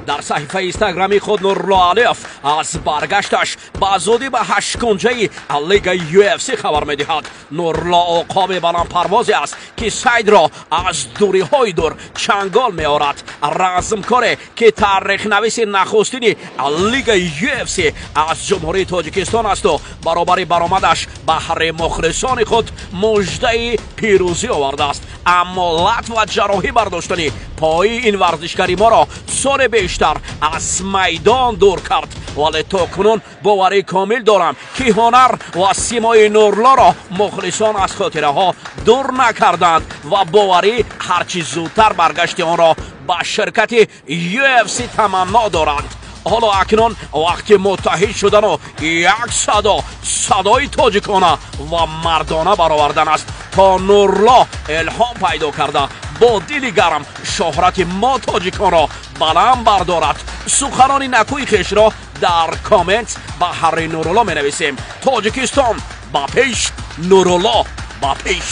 Дар саҳифаи инстаграми худ Нурулло Алиев аз баргашташ ба зудӣ ба ҳашткунҷаи лигаи UFC хабар медиҳад. Нурулло уқоби баландпарвозе аст, ки сайдро аз дуриҳои дур чангол меорад. Размкоре, ки таърихнависи нахустини лигаи UFC аз Ҷумҳурии Тоҷикистон асту баробари баромадаш баҳри мухлисони худ муждаи пирӯзӣ овардааст. Аммо лат ва ҷарроҳӣ бардоштани пои ин варзишгари моро соли бештар аз майдон дур кард. Вале то кунун боварии комил дорам, ки ҳунар ва симои Нурлоро мухлисон аз хотираҳо дур накарданд ва боварӣ ҳарчи зудтар баргашти онро ба ширкати UFC таманно доранд. Ҳоло акнун вақти муттаҳид шудану як садо, садои тоҷикона ва мардона баровардан аст, то Нурло илҳом пайдо карда, бо дили гарм шӯҳрати мо тоҷиконро баланд бардорад. Суханони накӯи хешро дар коммент ба ҳарри Нурулло менависем. Тоҷикистон ба пеш, Нурулло ба пеш!